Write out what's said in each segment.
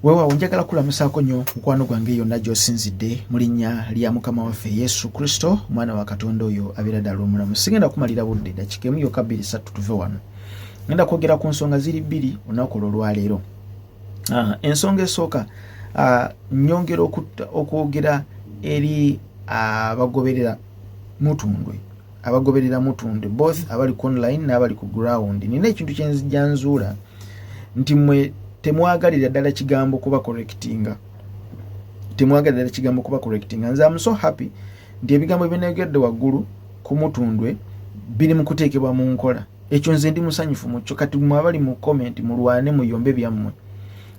Weewaawo, njagala kulamusaako nnyo mukwano gwange yonna gy'osinzidde mu linnya lya Mukama waffe Yesu Kristo, omwana wa Katonda oyo abeera ddala omulamu. Sigenda kumalira budde, dakika emu yokka, bbiri, ssatu, tuve wano. Ngenda kwogera ku nsonga ziri bbiri olunaku olwo olwaleero. Ensonga esooka, nyongera okwogera eri abagoberera Mutundwe, abagoberera Mutundwe both abali ku online n'abali ku ground. Nina ekintu kyenzijja nzuula nti mmwe temwagalira ddala kigambo kuba correctinga, temwagalira ddala kigambo kuba correctinga. Nze am so happy nti ebigambo byenayogedde waggulu ku Mutundwe biri mu kuteekebwa mu nkola. Ekyo nze ndi musanyufu mukyo. Kati mwe abali mu comment, mulwane, muyombe byammwe,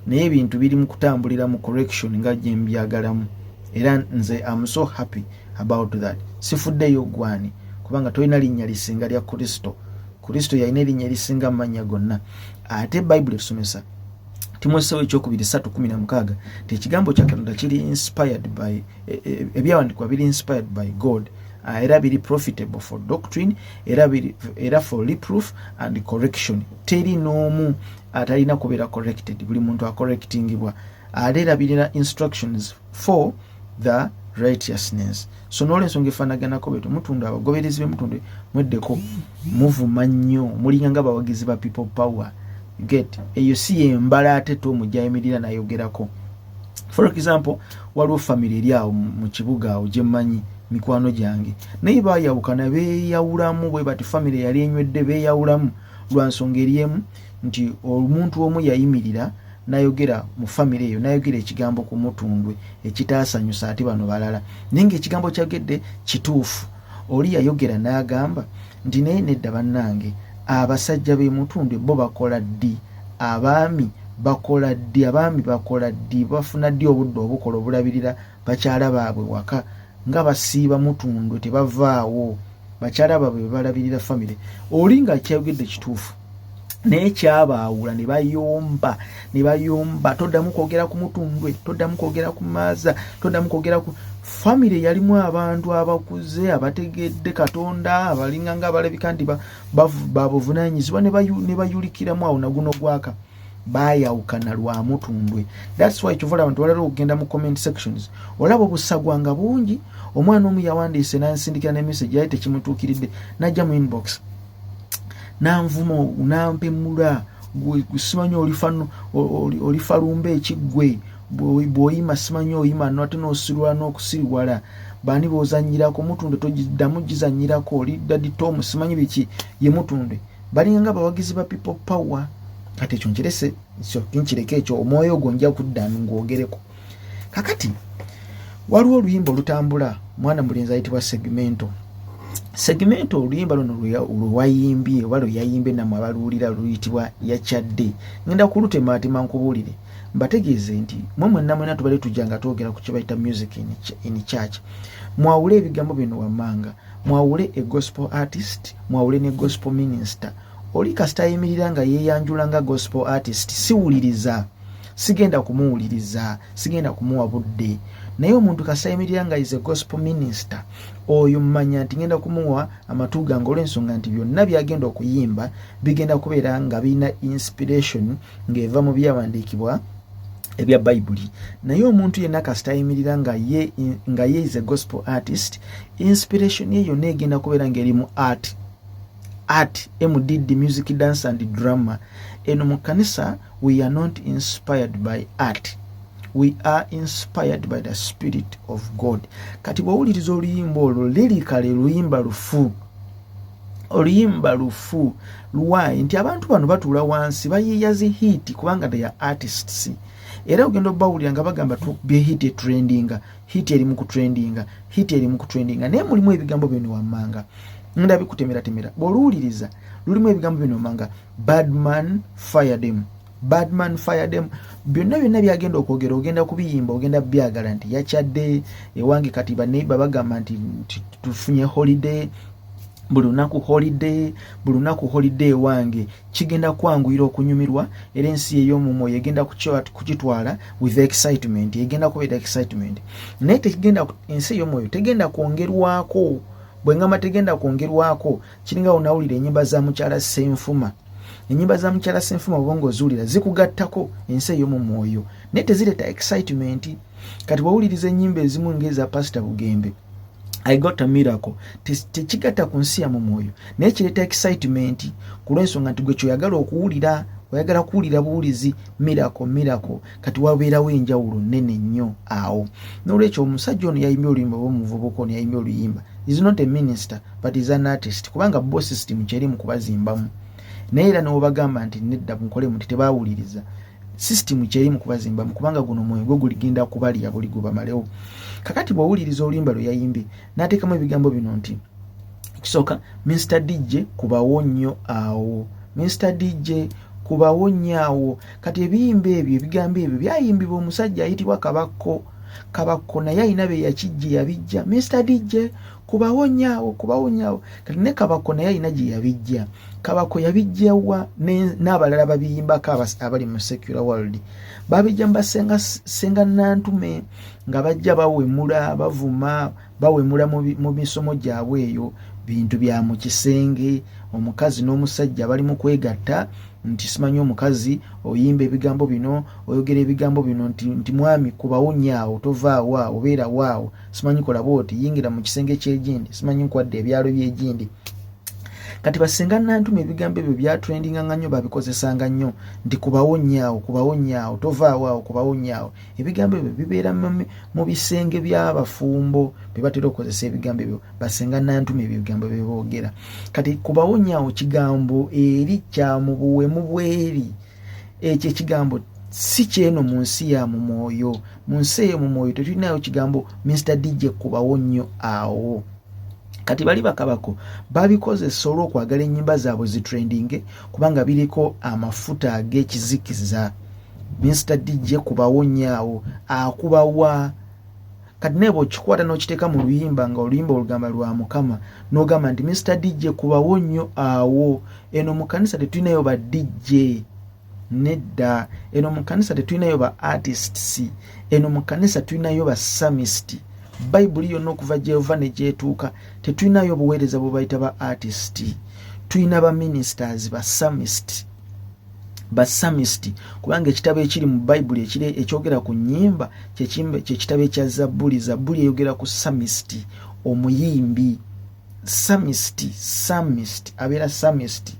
naye ebintu biri mu kutambulira mu correction nga gye mbyagalamu, era nze am so happy about that. Sifuddeyo gwani, kubanga tolina linnya lisinga lya Kristo. Kristo yalina erinnya erisinga mu mannya gonna. Ate Bayibuli etusomesa, Timoseewo ekyokubiri 3:16, nti ekigambo kya Katonda kiri inspired by, ebyawandiikibwa biri inspired by God, era biri profitable for doctrine, era biri era for reproof and correction. Teri n'omu atalina kubeera corrected, buli muntu acorrectingibwa. Ate era birina instructions for the righteousness. So n'olwensonga efaanaganako bwetyo, Mutundwe, abagoberezi b'Emutundwe, mweddeko, muvuma nnyo, mulinga nga bawagizi ba People Power. Get eyo si yembala ate tomujjayimirira nayogerako. For example, waliwo family eri awo mu kibuga awo gyemmanyi, mikwano gyange, naye bayawukana, beeyawulamu bwe bati. Family yali enywedde, beeyawulamu lwa nsonga eri emu, nti omuntu omu yayimirira nayogera mu family eyo, nayogera ekigambo ku Mutundwe ekitaasanyusa ate bano balala, naye ngaekigambo kyagedde kituufu. Oli yayogera n'agamba nti, "Naye nedda bannange, abasajja b'Emutundwe bo bakola ddi? Abaami bakola ddi? Abaami bakola ddi? Bafuna ddi obudde obukola obulabirira bakyala baabwe waka nga basiiba Mutundwe? Tebavaawo, bakyala baabwe bebalabirira family." Oli nga kyayogedde kituufu, naye kyabaawula ne bayomba, ne bayomba, "Toddamu kwogera ku Mutundwe, toddamu kwogera ku maaza, toddamu kwogera ku family." Yalimu abantu abakuze abategedde Katonda, abalinga nga abalabika nti babuvunanyizibwa, ne bayulikiramu awo naguno gwaka, bayawukana lwa Mutundwe. That's why kyova olaba nti walala okugenda mu comment sections olaba obusagwanga bungi. Omwana omu yawandiise nansindikira ne message, yali tekimutuukiridde, najja mu inbox nanvuma, nampemula, "Simanyi olifa lumba ekiggwe, bw'oyima simanyi oyima no ate n'osirwala n'okusiriwala, baani b'ozanyirako? Mutundwe togiddamu gizanyirako, oli Daddy Tom, simanyi biki." Ye Mutundwe balinga nga bawagizi ba People Power. Kati ekyo nkirese, nkireke ekyo, omwoyo ogwo nja kudda ngwogereko. Kakati waliwo oluyimba olutambula, mwana mulenzi ayitibwa Segmento. Segmento, oluyimba luno lwewayimbye oba lwe yayimbye, nammwe abaluwulira, luyitibwa "Yakyadde". Ngenda kulutemaatema nkubuulire, mbategeeze nti mwe mwenna mwena tubale tujja nga twogera ku kyebayita music in church. Mwawule ebigambo bino wammanga, mwawule a gospel artist, mwawule ne gospel minister. Oli kasita ayimirira nga yeeyanjula nga gospel artist, siwuliriza, sigenda kumuwuliriza, sigenda kumuwa budde. Naye omuntu kasita ayimirira nga is a gospel minister, oyo mmanya nti ngenda kumuwa amatu gange, olw'ensonga nti byonna byagenda okuyimba bigenda kubeera nga birina inspiration ng'eva mu byawandiikibwa ebya Bayibuli. Naye omuntu yenna kasita ayimirira nga ye is a gospel artist, inspiration ye yonna egenda kubeera ng'eri mu art, art mdd, music, dance and drama. Eno mu kanisa we are not inspired by art, we are inspired by the Spirit of God. Kati bw'owuliriza oluyimba olwo, lirikale luyimba lufu, oluyimba lufu. Lwai nti abantu bano batuula wansi bayiiya zi hit, kubanga they are artists. Era ogenda obawulira nga bagamba bye hit etrendinga, hit eri mu kutrendinga, hit eri mu kutrendinga. Naye mulimu ebigambo bino wammanga, ndabikutemeratemera. Bw'oluwuliriza lulimu ebigambo bino wammanga: "Badman fire them, badman fire them." Byonna byonna byagenda okwogera ogenda kubiyimba, ogenda byagala nti yakyadde ewange. Kati baneiba bagamba nti tufunye holiday, buli lunaku holiday, buli lunaku holiday ewange. Kigenda kwanguyira okunyumirwa, era ensi ey'omumwoyo egenda kukitwala with excitement, egenda kubeera excitement. Naye tekigenda, ensi ey'omwoyo tegenda kwongerwako. Bwe ngamba tegenda kwongerwako, kiringa onawulira enyimba za mukyala Senfuma. Ennyimba za mukyala Senfuma bwoba ng'oziwulira zikugattako ensi ey'omu mwoyo, naye tezireeta excitement. Kati bw'owuliriza ennyimba ezimu ng'eza Pasita Bugembe, "I Got a Miracle", tekigatta ku nsi ya mu mwoyo, naye kireeta excitement ku lw'ensonga nti gwe kyoyagala okuwulira, oyagala kuwulira buwulizi miracle, miracle. Kati wabeerawo enjawulo nnene nnyo awo. N'olwekyo omusajja ono yayimbye oluyimba, oba omuvubuka ono yayimbye oluyimba, is not a minister but is an artist, kubanga bo system kyeri mu kubazimbamu. Naye era newobagamba nti nedda, mukole muti, tebawuliriza. System kyeri mu kubazimbamu, kubanga guno omwoyo gwe guligenda kubalya buli gwe bamalewo. Kakati bw'owuliriza oluyimba lwe yayimbye, n'ateekamu ebigambo bino nti ekisooka, "Mr DJ kubawo nnyo awo, Mr DJ kubawo nnyo awo." Kati ebiyimba ebyo, ebigambo ebyo byayimbibwa omusajja ayitibwa Kabakko. Kabakko naye alina be yakijje yabijja. "Mr DJ kubawo nnyo awo, kubawo nnyo awo." Kati ne Kabakko naye alina gye yabijja. Kabakko yabijjawa? N'abalala babiyimbako abali mu secular world babijja mu basenga Senga Nantume, nga bajja bawemula, bavuma, bawemula mu misomo gyabwe. Eyo bintu bya mu kisenge, omukazi n'omusajja bali mu kwegatta, nti simanyi omukazi oyimba ebigambo bino, oyogera ebigambo bino nti "Mwami kubawo nnyo awo, tovaawo awo, obeerawo awo, simanyi kola bwoti, yingira mu kisenge kyegindi, simanyi nkwadde ebyalo byegindi." Kati basenga Nantuma ebigambo ebyo byatrendinganga nnyo, babikozesanga nnyo nti "Kubawo nnyo awo, kubawo nnyo awo, tovaawo awo, kubawo nnyo awo." Ebigambo ebyo bibeera mu bisenge by'abafumbo bye batera okukozesa ebigambo ebyo. Basenga Nantuma ebyo ebigambo byeboogera. Kati "kubawo nnyo awo" kigambo eri kya mu buwemu bweri. Ekyo ekigambo si kyeno mu nsi ya mu mwoyo. Mu nsi eyo mu mwoyo tetulinayo kigambo "Mr DJ kubawo nnyo awo". Kati bali bakabako babikozesa olw'okwagala ennyimba zaabwe zitrendinge, kubanga biriko amafuta ag'ekizikiza. "Mr DJ kubawo nnyo awo", akubawa. Kati naye bw'okikwata n'okiteeka mu luyimba, nga oluyimba olugamba lwa Mukama, n'ogamba nti "Mr DJ kubawo nnyo awo", eno mu kanisa tetulinayo ba DJ, nedda. Eno mu kanisa tetulinayo ba artists. Eno mu kanisa tulinayo ba psalmist. Bayibuli yonna okuva gyeva ne gyetuuka tetulinayo obuweereza bwe bayita ba artist. Tulina ba ministers, ba psalmist, ba psalmist, kubanga ekitabo ekiri mu Bayibuli ekyogera ku nnyimba kyekitabo ekya Zabbuli. Zabbuli eyogera ku psalmist, omuyimbi, psalmist. Psalmist abeera psalmist.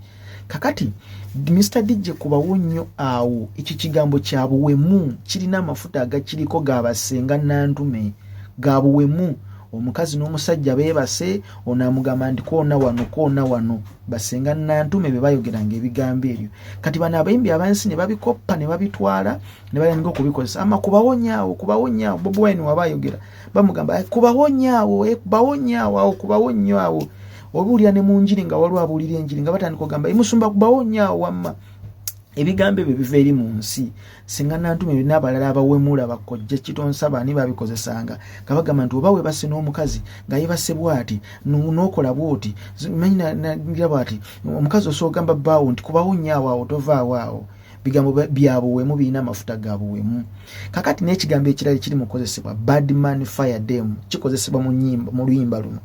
Kakati "Mr DJ kubawo nnyo awo", ekyo kigambo kya buwemu, kirina amafuta agakiriko gabasenga Nantume, ga buwemu. Omukazi n'omusajja beebase, ono amugamba nti "Koona wano, koona wano." Basenga Nantume be bayogeranga ebigambo ebyo. Kati bano abayimbi abansi ne babikoppa ne babitwala ne bayanga okubikozesa ama "kubawo nnyo, kubawo nnyo". Bobi Wine waba ayogera bamugamba "Kubawo nnyo awo, eh, kubawo nnyo awo awo, kubawo nnyo awo." Obuulira ne mu njiri, nga waliwo abuulira enjiri nga batandika ogamba, "Musumba kubawo nnyo awo wamma." Ebigambo ebyo biva eri mu nsi. Singa Nantume n'abalala abawemula, bakojja Kitonsa, baani babikozesanga nga bagamba nti oba webase n'omukazi nga yebase bwati, n'okola bwoti, manyi bwati omukazi osobola ogamba bbaawo nti "Kubawo nnyo awo awo, tovaawo awo." Bigambo bya buwemu, birina amafuta ga buwemu. Kakati n'ekigambo ekirala ekiri mu kukozesebwa, "Badman fire dem", kikozesebwa mu nyimba, mu luyimba luno.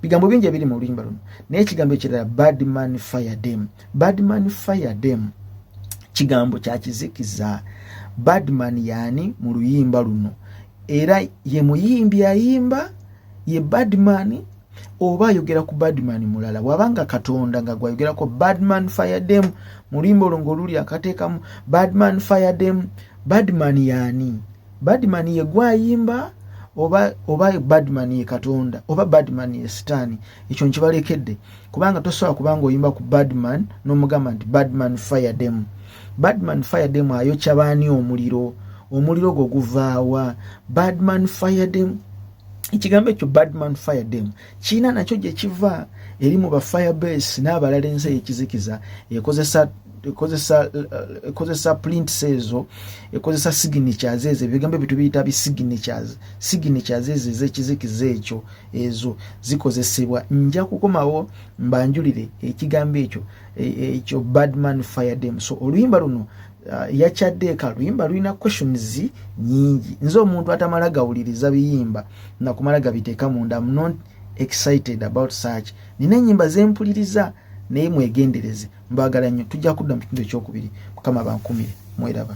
Bigambo bingi ebiri mu luyimba luno, naye ekigambo ekirala, "Badman fire dem". "Badman fire dem" kigambo kyakizikiza. Badman yaani mu luyimba luno? Era ye muyimbi ayimba ye Badman, oba ayogera ku badman mulala? Bw'abanga Katonda nga gwayogerako, "Badman fire dem" mu luyimba olwo ng'oluli akateekamu "Badman fire dem", badman yaani? Badman ye gwayimba, oba badman ye Katonda, oba badman ye Sitaani? Ekyo nkibalekedde, kubanga tosobola kubanga oyimba ku badman n'omugamba nti "Badman fire dem". "Badman fire dem" ayokya baani omuliro? Omuliro gwo guvaawa? "Badman fire dem", ekigambo ekyo "badman fire dem" kiina nakyo gye kiva eri mu ba Firebase n'abalala. Ensi eyekizikiza ekozesa prints ezo, ekozesa signatures ezo. Ebigambo ebyo tubiyita bisignatures, signatures ezo ez'ekizikiza ekyo, ezo zikozesebwa. Nja kukomawo mbanjulire ekigambo ekyo "badman fire dem". So oluyimba luno, yakyadde eka, luyimba lulina questions nyingi. Nze omuntu atamala gawuliriza biyimba nakumala gabiteeka munda, am not excited about such. Nina enyimba zempuliriza Naye mwegendereze, mbagala nnyo. Tujja kudda mu kitundu ekyokubiri. Mukama bankumire. Mweraba.